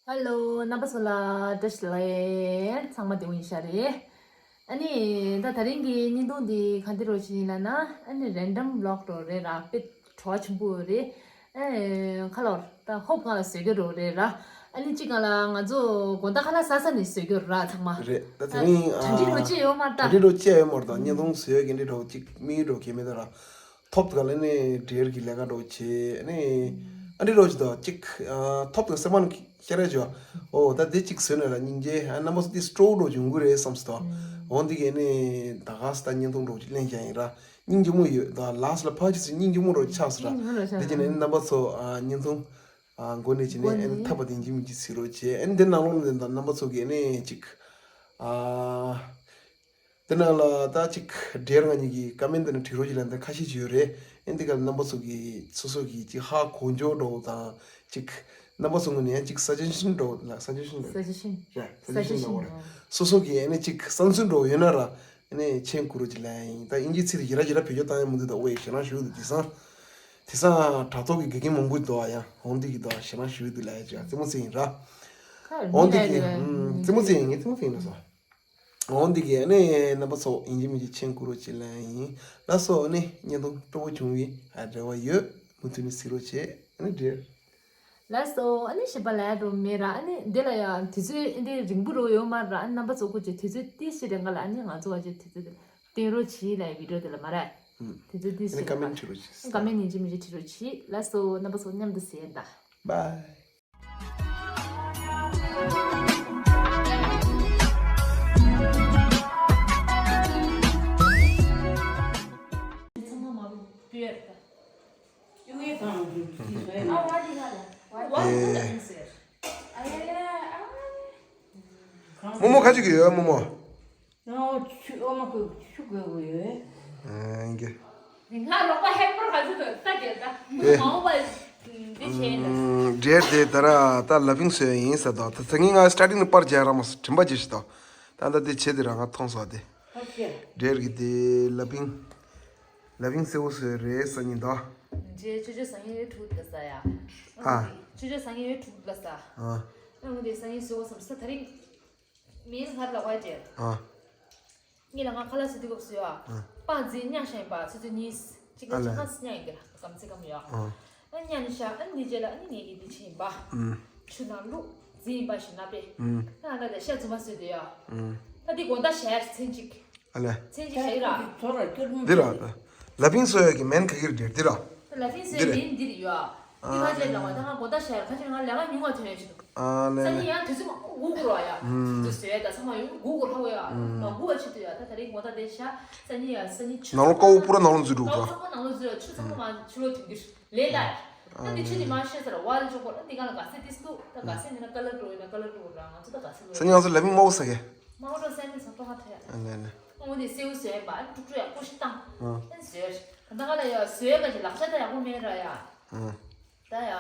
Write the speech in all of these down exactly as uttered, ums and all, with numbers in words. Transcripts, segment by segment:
ཧེ་ལོ། རྣམ་པ་ཚོ་ལ་བཀྲ་ཤིས་བདེ་ལེགས། ཚང་མ་བདེ་པོ་ཡིན་ཤག་རེད། ཨ་ནི་ད་དེ་རིང་གི་བརྙན་ཐུང་འདི་ག་འདྲ་ཅིག་ཡིན་ལབ་ན། ཨ་ནི་རེན་ཌམ་བི་ལོག་འདྲ་པོ་རེད་ར། དཔེ་བྲོ་བ་ཆེན་པོ་རེད། ཨ་ཁ་ལོར་ད་ཧོབ་སྒང་ལ་བཟོ་རྒྱུ་འདྲ་པོ་རེད་ར། ཨ་ནི་གཅིག་སྒང་ལ་ང་ཚོ་དགོང་དག་ཁ་ལག་ཟ་ས་ནས་བཟོ་རྒྱུ་ར་ཚང་མ། རེད། ད་དེ་རིང་གྲ་སྒྲིག་འདྲ་པོ་ཅིག་ཡོད་མ་རེད་ད། གྲ་སྒྲིག་འདྲ་པོ་ཅིག་ཡོད་མ་རེད་ད། བརྙན་ཐུང་བཟོ་ཡག་གི་འདི་འདྲ་པོ་ཅིག་དམིགས་ཡུལ་འདྲ་པོ་གང་ཡང་མེད་ད་ར། ཐོབ་དགའ་ལ་ནི་འབྲེལ་གྱི་ལས་ཀ་འདྲ་པོ་བྱེད་ནི། ཨ་ནི་ཨ་འདྲ་འདྲ་པོ་ཞིག་དང་གཅིག་ཨ་ཐོབ་དགའ་སེམས་པ་ནི་ཤ་ར་ཅོ། ཨོ་ད་དེ་གཅིག་བཟོས་ནས་ར་སྙིང་རྗེ། ཨ་རྣམ་པ་ཚོ་དེ་སྤྲོ་བོ་འདྲ་པོ་ཅིག་ཡོང་གི་རེད་བསམ་སོང་། ཨོ་འདི་གས་ནི་ད་ག་ས་ད་བརྙན་ཐུང་འདྲ་པོ་ཅིག་ལེན་བྱས་ཡིན་ར། སྙིང་རྗེ་མོ་ཡོད་ད། ལཱ་སི་ལ་ཕར་ཅིག་སེ་སྙིང་རྗེ་མོ་འདྲ་པོ་ཆགས་སོང་ར། སྙིང་རྗེ་མོ་འདྲ་པོ་ཆགས། དེ་བྱས་ནས་ཨ་ནི་རྣམ་པ་ཚོ་ཨ་བརྙན་ཐུང་ཨ་མགོ་ནས་བྱས་ནས་མགོ་ཨ་ནི་ནས་ཐོག་མ་དེ་ཡིན་གཅིག་མིན་གཅིག་གཟིགས་རོགས་བྱེད། ཨ་ནི་དེ་ནང་ལོགས་ནས་ད་རྣམ་པ་ཚོ་གིས་ཨ་ནི་གཅིག་ཨ། དེ་ནང་ལ་ད་ཅིག་འབྲེལ་ང་གཉིས་ཀྱི་ཀོ་མེན་ཊི་ནང་བྲིས་རོགས་བྱེད་ལབ་འདི་ཁ་ཤས་ཅིག་ཡོད་རེད། ཨེ་འདི་ག་རྣམ་པ་ཚོ་གིས་སོ་སོ་གིས་ཅིག་ཧ་གོ་འཇོག་འདྲ་པོ་དང་ཅིག་རྣམ་པ་ཚོ་ངོས་ནས་ཡང་ཅིག་སཱ་ཇེ་ཤན་འདྲ་པོ་ལ། སཱ་ཇེ་ཤན་ལབ། སཱ་ཇེ་ཤན། ཡ་སཱ་ཇེ་ཤན་ལབ་པ་རེད། སཱ་ཇེ་ཤན། སོ་སོ་གིས་ཨ་ནི་ཅིག་བསམ་ཚུལ་འདྲ་པོ་ཡོད་ན་ར་ཨ་ནི་མཆན་བསྐུར་རོགས་བྱེད་ལབ་ཡིན། ད་དབྱིན་ཇིའི་ཚིག་ལ་ཡི་ར་ཇི་ར་བེད་སྤྱོད་བཏང་ཡ་མི་འདུག་ད། ཨོ་ཡ་ཞེད་སྣང་ཞུ་འདུག་དེང་སང་། དེང་སང་དྲ་ཐོག་གི་དགེ་རྒན་མང་པོ་འདུག་ཨ། ཡང་འོང་འདི་གི་འདུག་ཨ། ཞེད་སྣང་ཞུ་འདུག་ལབ་ཡ་ཅིག་རྩེད་མོ་རྩེ་ཡིན་ར། ཁ་འོང་འདི་མི་གི་ལ་ཡི་ར། རྩེད་མོ་རྩེ་ཡིན། ངས་རྩེད་མོ་རྩེ་ཡིན་ལབ་སོང་། འོ་འདི་གས་ཨ་ནི་རྣམ་པ་ཚོ་ཡིན་གཅིག་མིན་གཅིག་མཆན་བསྐུར་རོགས་བྱེད་ལབ་ཡིན། ལགས་སོ། ཨ་ནི་བརྙན་ཐུང་སྤྲོ་པོ་བྱུང་བའི་ཨ་རེ་བ་ཡོད། མུ་མཐུད་ནས་གཟིགས་རོགས་བྱེད། ཨ་ནི་འབྲེལ། ལགས་སོ། ཨ་ནི་གཞན་པ་ལབ་ཡག་འདྲ་པོ་མེད་ར། ཨ་ནི་འདི་ལ་ཡང་དུས་ཚོད་ཨ་འདི་རིང་པོ་འདྲ་པོ་ཡོད་མ་རེད་ར། ཨ་ནི་རྣམ་པ་ཚོ་སྐུ་མཁྱེན། དུས་ཚོད་ཏོག་ཙམ་རིང་ག་ལ་ཨ་ནི་ང་ཚོ་བ་ཅིག་དུས་ཚོད་དེ་བཏོན་རོགས་བྱེད་ལབ་ཡ་བི་ཌི་ཡོ་དེ་ལ་མ་རེད། ཨུམ། དུས་ཚོད་ཏོག་ཙམ་ཨ་ནི་རིང་ཀོ་མེན་ཊི་བྲིས་རོགས་བྱེད། ཀོ་མེན་ཊི་ཡིན་གཅིག་མིན་གཅིག་བྲིས་རོགས་བྱེད། ལགས་སོ། རྣམ་པ་ཚོ་མཉམ་དུ་གཟིགས་ཡ་ད། བྷའི། རྨོ་མོ་ཁ་ཅིག་ཡོད། རྨོ་མོ། ང་ཆུ་འོ་མ་ཁོས་ཆུ་དགོས་དགོས་ཡོད། ཨ་ཀྱེ། ང་རོགས་པ་ཧེལ་པར་ག་ཚོད་དང་ལྟ་རྒྱལ་ད། ཨེ། མ་འོངས་པ་འདི་བྱས་ན། འབྲས་དེ་ད་ར་ད་ལ་ཕིང་བཟོས་ཡིན་ཟེར་དོ། ད་ད་ངས་ང་སི་ཊར་ཊིང་ནས་པར་རྒྱག་ར་མ་སོང་། དྲན་པ་བརྗེད་ཤི་དོ། ད་ད་དེ་བྱེད་དེ་ར་ང་མཐོང་སོང་དེ། ཨོ་ཀྱེ། འབྲས་ཀྱི་དེ་ལ་ཕིང་། ལ་ཕིང་སེར་པོ་བཟོས་རེད་ཟེར་ཉིན་དོ། འབྲས་ཆུ་ཚོད་ཟ་ངེ་ཡོད་ཕྲུ་གུ་ལ་ཟ་ཡ། ཨ། ཆུ་ཚོད་ཟ་ངེ་ཡོད་ཕྲུ་གུ་ལ་ཟ། ཨ། ཨ་འོ་དེ་ཟ་ངེ་བཟོས་པ་བསམ་ས་དེ་རིང་། མིན་ཧར་ལ་བ་ཅེ། ཨ། ངེད་ལ་ང་ཁ་ལག་ཟ་དུས་སྐབས་སུ་ཡ། ཨ། པང་རྩིས་ཉག་ཤ་ཡིན་པ་ཆུ་ཚོད་གཉིས། གཅིག་ཨ་ལ་ལ་ཆ་ཚང་ཉག་ཡིན་གྱི་ར་སྐམ་རྩིས་སྐམ་ཡ། ཨ། ཨ་ཉག་ནི་ཤ་ཨ་འདི་རྗེས་ལ་ཨ་ནི་ངེད་ཀྱི་འདི་ཕྱིན་པ། ཨུམ། ཆུ་ནང་བླུགས་རྩིས་ཡིན་པ་ཞིག་ན་པེ། ཨུམ། ཨ་ལ་ལ་ཤ་རྫུན་མ་བཟོས་དེ་ཡ། ཨུམ། ད་འདི་དགོང་དག་ཞལ་ཚན་གཅིག་ཨ་ལས། མཚན་གཅིག་ཞིག་ར། འདི་ར་ད། ལ་ཕིང་བཟོ་ཡག་གི་མེན་ག་གིར་འདིར་འདི་ར། ལ་ཕིང་བཟོ་ཡག་འདི་ར། མེན་འདི་རེད་ཡོད། འདི་ཨ་ཁ་ཆེ་ལ་བ་ད་ང་དགོང་དག་ཞལ་ཁ་ཆེ་ང་ལས་ཀ་ཉུང་བ་ཐོན་ཡོད་ཅི་འདུག་ཨ་ལས་ས་ལས། ཉིན་ཡང་དུས་ཚོད་མ་སྒུག་དགོས་ར་ཡ། ཨུམ། དུས་ཚོད་བཟོ་ཡག་ད་ཚང་མ་ཡོང་སྒུག་དགོས་ར་བ་ཡ། ཨུམ། མ་སྒུག་བ་ཆེད་དུ་ཡ་ད་ད་རེས་དགོང་དག་དེ་ཞག་ས་ལས་ཡ་ས་ལས་ཆུ་ནང་ལོགས་ཀ་བོ་པུ་ར་ནང་ལོགས་འཛུལ་འགྲོ་ར། ཀ་བོ་ཚང་མ་ནང་ལོགས་འཛུལ་ར། ཆུ་ཚང་མ་མ་ཆུ་ལོགས་ཐོན་གྱི་རེད། ལས་ལ། ཨ་ནི་ཆུ་དེ་མ་ཤེས་ས་ར་བ་ལ་ཅོག་པོ་ཨ་འདི་ག་ལ་ག་ཚད་ཏིས་འདུག་ད་ག་ཚད་ནི་ན་ཀ་ལར་འགྲོ་ཡིན་ན་ཀ་ལར་འགྲོ་ར། ང་ཚོ་ད་ག་ཚད་ལོ། ས་ཉག་ཚོ་ལ་མི་མོ་ས་གེ། མ་འོ་འགྲོ་ས་ནི་ས་ཏོ་ཧ་ཐོ་ཡ། ཨ་ལེ་ལེ། འོ་དེ་སེའུ་བཟོས་པ་ཨ་ཀྲུག་ཀྲུག་ཡག་པོ་ཞིག་བཏང་། ཨ། ཨ་བཟོས། ད་ལྟ་ག་ལ་ཡ་བཟོས་ག་ཅི་ལག་ཆ་ད་ཡག་པོ་མེད་ར་ཡ། ཨ། ད་ཡ་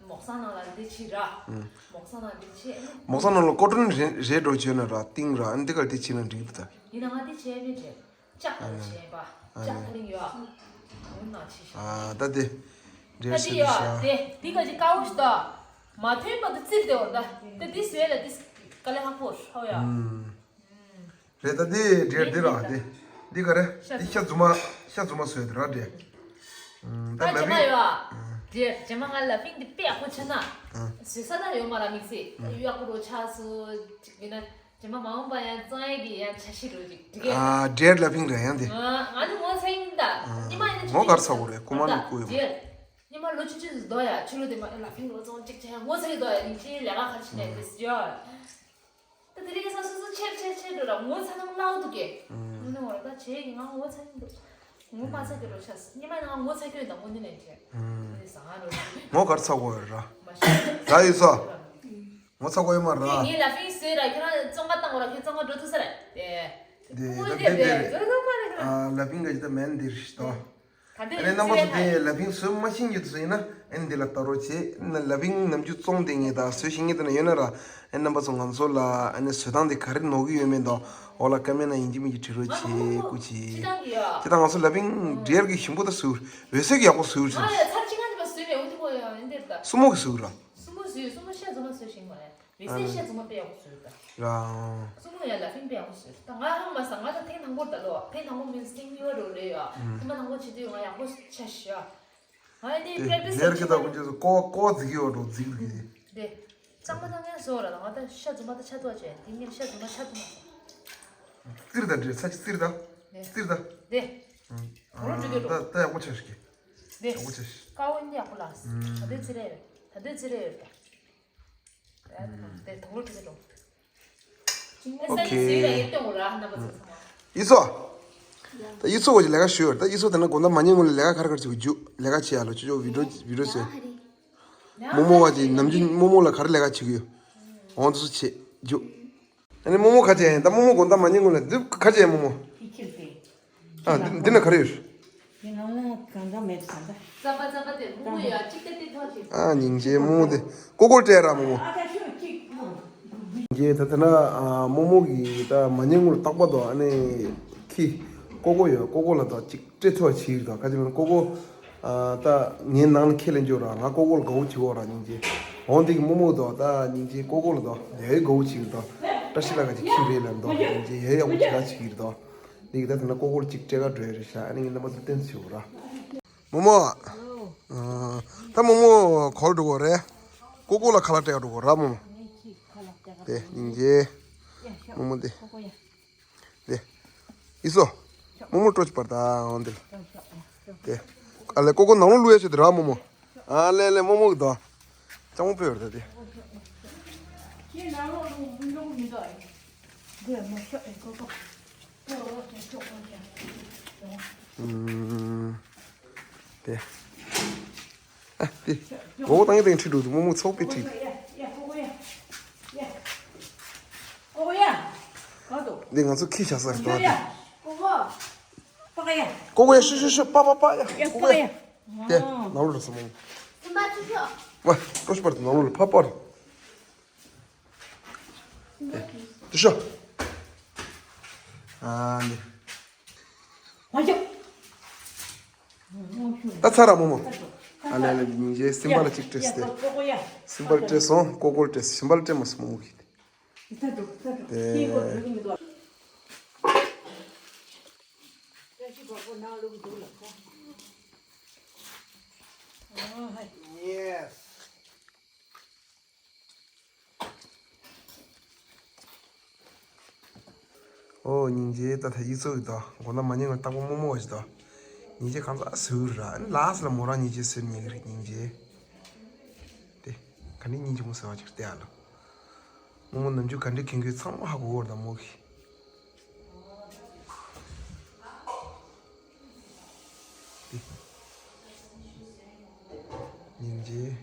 མོག་སང་ནང་ལ་འདི་ཕྱིན་ར། ཨ། མོག་སང་ནང་འདི་ཕྱིན། མོག་སང་ནང་ལ་ཀོ་ཀྲོན་རེ་རེ་འགྲོ་བྱོས་ན་ར་ཏིང་ར་ཨ་འདི་ག་འདི་ཕྱིན་ན་འགྲིག་གི་ད། ཡིན་ན་ང་འདི་བྱས་མེད་བྱས། ལྕགས་ལ་བྱས་པ། ལྕགས་ཐ་རིང་ཡོད། འོ་ན་ཕྱིན་ཤག་ཨ་ད་དེ། ད་འདི་ཡོད་དེ་འདི་ག་ཅི་དཀར་པོ་ཞིག་ད། མ་ཐོན་པ་དུ་ཙིར་དེ་འོ་ད། དེ་འདི་བཟོས་ལ་འདི་དཀའ་ལས་ཁག་པོ་ཧ་ཡ། ཨ། རེད་ད་དེ་འབྲས་འདི་ར་དེ། འདི་ག་རེ། འདི་ཤ་རྫུན་མ་ཤ་རྫུན་མ་བཟོས་དེ་ར་འབྲས། ཨ་ད་རྗེས་མ་ཡོད་ཨ། རྗེས་རྗེས་མ་ང་ལ་ཕིང་འདི་དཔེ་ཡག་པོ་ཆགས་ན། བཟོས་ས་ད་ཡོད་མ་ར་དམིགས་བསལ་ཡག་པོ་རོ་ཆགས་སུ་ཅིག་ཡིན་ན། རྗེས་མ་མ་འོངས་པ་ཡང་གཙང་ཡག་གི་ཡང་འཆར་གཞི་རོ་ཅིག་འགྲིག་གས། ཨ་འབྲས་ལ་ཕིང་རེད་ཡང་དེ། ང་ནི་ངོ་ཚ་ཡིན་ད། ཉི་མ་ཡིན་ན་ངོ་གར་ཚ་གོ་རེད་ཀུ་མ་ནི་ཀུ་ཡོད། རྗེས་ཉི་མ་ལོ་ཆུ་ཆུ་ཟིག་འདོ་ཡ་ཆུ་ལོ་དེ་མ་ལ་ཕིང་ལོ་ཙོང་ཅིག་ཆ་ཡ་ངོ་ཚ་གི་འདོ་ཡ་ཡིན་ཅི་ལས་ཀ་ཁ་ཆི་ནས་དེ་སི་ཡོད། ད་དེ་རིང་ས་སོ་སོ་ཆེར་ཆེར་ཆེར་འགྲོ་ར་ངོ་ཚ་ནང་ལའོ་འདུག་གས། ངོ་ནས་འོ་ད་བྱས་ཡིན་ང་ངོ་ཚ་ཡིན་འདུག་ངོ་མ་ཚ་གི་རོ་ཆ་སི་ཉི་མ་ནང་ངོ་ཚ་གི་ཡོད་ད་ངོ་འདི་ནས་བྱས། ངོ་གར་ཚ་གོ་ཡོད་ར། ད་ཡིན་སོ། ངོ་ཚ་གོ་ཡོད་མ་ར། ངས་ལ་ཕིང་བཟོས་ར་ཁྱེད་རང་བཙོང་པ་བཏང་གོ་ར་ཁྱེད་བཙོང་པ་འགྲོ་ཐུབ་ས་ར། དེ་དེ་དེ་རེད། ལ་ཕིང་ག་ཅི་ད་མེན་འདིར་ཤི་ཏོ། ད་ཨ་ནི་རྣམ་པ་ཚོ་དེ་ལ་ཕིང་བཟོས་མ་ཤེས་ཀྱི་འདུག་ཟེར་ཡིན་ན་ཨ་ནི་འདི་ལ་ལྟ་རོགས་བྱེད། ལ་ཕིང་ནམ་རྒྱུན་བཙོང་བསྡད་མཁན་དང་བཟོ་ཤེས་མཁན་དེ་འདྲ་ཡོད་ན་ར། ཨ་ནི་རྣམ་པ་ཚོ་ང་ཚོ་ལ་ཨ་ནི་བཟོ་སྟངས་དེ་ག་རེ་ནོར་གྱི་ཡོད་མེད་དང་འོག་ལ་ཀོ་མེན་ནང་ཡིན་གཅིག་མིན་གཅིག་བྲིས་རོགས་བྱེད། སྐུ་མཁྱེན། ཅི་ད་ང་ཚོ་ལ་ཕིང་འབྲས་ཀྱི་ཞིམ་པོ་ད་བཟོས། འོད་ཟེར་གྱི་ཡག་པོ་བཟོས་ཟེར། སུ་མོ་གི་བཟོས་ར། བཟོས་སྲུ་མོ་ཤ་རྫུན་མ་བཟོས་ཤིང་མ་རེད། རེས་གཟའ་ཤ་རྫུན་མ་དཔེ་ཡག་པོ་བཟོས་ད། རང་། སྲུ་མོ་ཡ་ལ་ཕིང་དཔེ་ཡག་པོ་བཟོས་ད། ང་ཧང་མ་ས་ང་ད་ཐེངས་དང་པོར་ད་ལོ་ཐེངས་དང་པོ་མིན་སྟེང་མི་བ་རོ་རེ་ཡ། ཐེངས་མ་དང་པོ་བྱེད་དུས་ང་ཡག་པོ་ཆ་ཤ། ང་ནི་དེ་པྲེག་ཊི་སི་ལེར་གི་ད་ཀུན་ཆེ་སོ་ཀོ་ཀོ་ཛི་གི་ཡོད་འགྲོ་ཛི་གི་དེ། དེ། གཙང་མ་ད་ངས་བཟོ་ར་ད་ང་ད་ཤ་རྫུན་མ་ད་ཆ་ཐོ་བྱས་དེ་ངས་ཤ་རྫུན་མ་ཆ་ཐོ་མ་སོང་། རྩིར་ད་འདྲེ་ས་ཆ་རྩིར་ད། རྩིར་ད། དེ། ད་ད་ཡག་པོ་ཆ་ཤ་གི། དེ། ཡག་པོ་ཆ་ཤ། ཀ་བོ་འདི་ཡག་པོ་ལགས། ད་དུས་ཚེ་རེ་ཡོད། ད་དུས་ཚེ་རེ་ཡོད་ད། དེ་དང་ལོ་དྲུག་རེད། ཨོ་ཁེ། ཡི་ཚོ། ད་ཡི་ཚོ་བ་ཅི་ལས་ཀ་ཞུ་ཡོད་ད་ཡི་ཚོ་དེ་ན་དགོང་དག་མ་ཉལ་སྔོན་ལ་ལས་ཀ་ག་རེ་ག་རེ་བྱེད་དགོས་རྒྱུ་ལས་ཀ་བྱེད་ཡ་ལོ་ཅོ་ཅོ་བི་ཌིའོ་བི་ཌིའོ་བྱེད། རྨོ་མོ་བ་ཅི་ནམ་རྒྱུན་རྨོ་མོ་ལ་ག་རེ་ལས་ཀ་བྱེད་ཀྱི་ཡོད། འོང་དུ་སུ་བྱེད་རྒྱུ། ཨ་ནི་རྨོ་མོ་ག་ཅི་ཡིན་ད་རྨོ་མོ་དགོང་དག་མ་ཉལ་སྔོན་ལ་འདི་ག་ཅི་ཡིན་རྨོ་མོ། ཨ་འདི་འདི་ན་ག་རེ་ཡོད། དེ་ནང་ལ་གང་གང་མེད་ས་འདྲ། རྩམ་པ་རྩམ་པ་དེ་རྨོ་མོ་ཡ་གཅིག་ལྟ་དེ་ཐོག་ཅིག་ཨ་སྙིང་རྗེ་རྨོ་མོ་དེ་ཀོ་ཀོ་སྤྲད་ར་རྨོ་མོ། ཨ་ད་ཤོད་ཅིག་སྙིང་རྗེ་ད་དེ་ན་ཨ་རྨོ་མོ་གི་ད་མ་ཉལ་སྔོན་རྟག་པ་དོ་ཨ་ནི་ཁི་ཀོ་ཀོ་ཡོད་ཀོ་ཀོ་ལ་དོ་གཅིག་སྤྲད་ཐོག་ཅིག་དོ་ག་ཅི་མིན་ཀོ་ཀོ། ཨ་ད་ངའི་ནང་ལ་ཁས་ལེན་འཇོག་ར་ང་ཀོ་ཀོ་ལ་དགའ་བོ་བྱེད་འོ་ར་སྙིང་རྗེ། འོང་དེ་གི་རྨོ་མོ་དོ་ད་སྙིང་རྗེ་ཀོ་ཀོ་ལ་དོ་ཡ་ཡི་དགའ་བོ་བྱེད་དོ། བཀྲ་ཤིས་ལ་ག་ཅིག་ཁི་རེད་ལ་དོ་སྙིང་རྗེ་ཡ་ཡག་པོ་བྱེད་ག་བྱེད་ཀྱི་རེད་དོ། འདི་གི་ད་དེ་ན་ཀོ་ཀོ་ལ་གཅིག་སྤྲད་ག་འགྲོ་ཡ་རེད་ཤག་ཨ་ནི་ངས་རྣམ་པ་ཚོ་བསྟན་ཚུལ་ར། རྨོ་མོ། ཨ། ད་རྨོ་མོ་གོལ་འགྲོ་གོ་རེད། ཀོ་ཀོ་ལ་ཁ་ལག་སྤྲད་ག་འགྲོ་གོ་ར་རྨོ་མོ། དེ་སྙིང་རྗེ། རྨོ་མོ་དེ། དེ། ཡི་སོ། རྨོ་མོ་སྤྲོ་ཅི་པར་ད་འོང་དེ་ལ། དེ། ཨ་ལེ་ཀོ་ཀོ་ནང་ལོགས་བླུག་ཡ་ཆེད་དུ་ར་རྨོ་མོ། ཨ་ལེ་ལེ་རྨོ་མོ་གི་དོ། ལྕགས་མོ་ཕུད་ཡོད་རེད་དེ། ཨུམ། དེ། ཨ་དེ། མགོ་བོ་བཏང་ཡ་དེ་ཁྲིད་འགྲོ་འདུག་རྨོ་མོ་ཚོགས་པའི་ཁྲིད་འདུག་འདི་ང་ཚོ་ཁྱི་བཞག་ས་རེད་དོ། ཀོ་ཀོ་ཡ་ཤུ་ཤུ་ཤུ་པ་པ་པ་ཡ་ཀོ་ཀོ་ཡ། དེ་ནང་ལོགས་ལ་སོང་མོ། བ་ཀྲོ་ཤི་པར་དེ་ནང་ལོགས་ལ་ཕ་པར། དེ་ཤོ། ཨ་ནི། ད་ཚར་ར་རྨོ་མོ། ཨ་ལེ་ལེ་སྙིང་རྗེ་སིམ་པ་ལ་གཅིག་སྤྲད་སྟེ། སིམ་པ་ལ་སྤྲད་སོང་ཀོ་ཀོ་ལ་སྤྲད་སོང་སིམ་པ་ལ་སྤྲད་མ་སོང་རྨོ་མོ་གིས། དེ། Yes. ཨོ་སྙིང་རྗེ་ད་ད་ཡིད་ཚོགས་ཀྱི་ད་མགོ་ན་མ་ཉལ་བ་རྟག་པར་རྨོ་མོ་བ་ཞིག་ད། སྙིང་རྗེ་གང་ཟག་ཟེར་ར་ཨ་ནི་ལགས་ལ་མོ་རང་སྙིང་རྗེ་ཟེར་ཉན་གི་རེད་སྙིང་རྗེ། དེ་ག་འདྲའི་སྙིང་རྗེ་མོ་ཟེར་བ་ཅིག་བལྟས་ཨ་ལ། རྨོ་མོ་ནམ་རྒྱུན་ག་འདྲའི་གྱོན་གྱོན་ཚང་མ་ཧ་གོ་གོ་ར་ད་མོ་གི། དེ། སྙིང་རྗེ།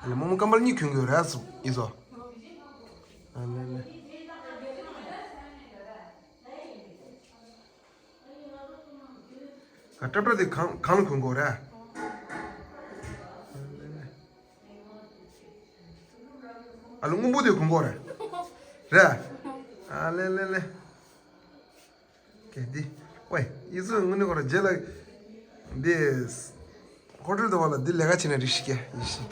ཨ་ལེ་རྨོ་མོ་སྐམ་པར་གཉིས་གྱོན་གྱི་ཡོད་རེད་སུ་ཡིན་སོ། ཨ་ལེ་ལེ། ཨ་ཏྲ་ཏྲ་དེ་གང་གང་ལ་གྱོན་གྱི་ཡོད་རེད། ཨ་ལེ་ལེ། ཨ་ལེ་སྔོན་པོ་དེ་གྱོན་གྱི་ཡོད་རེད། རེད། ཨ་ལེ་ལེ་ལེ། ཀྱེ་འདི། ཝེ། ཡིད་ཚོད་དངོས་གནས་ཁོ་ར་རྗེས་ལ། འདི། ཧོ་ཊེལ་དུ་བ་ལ་འདི་ལས་ཀ་བྱེད་ན་རིགས་ཤིག་ཀྱེ་ཡིན་ཤི།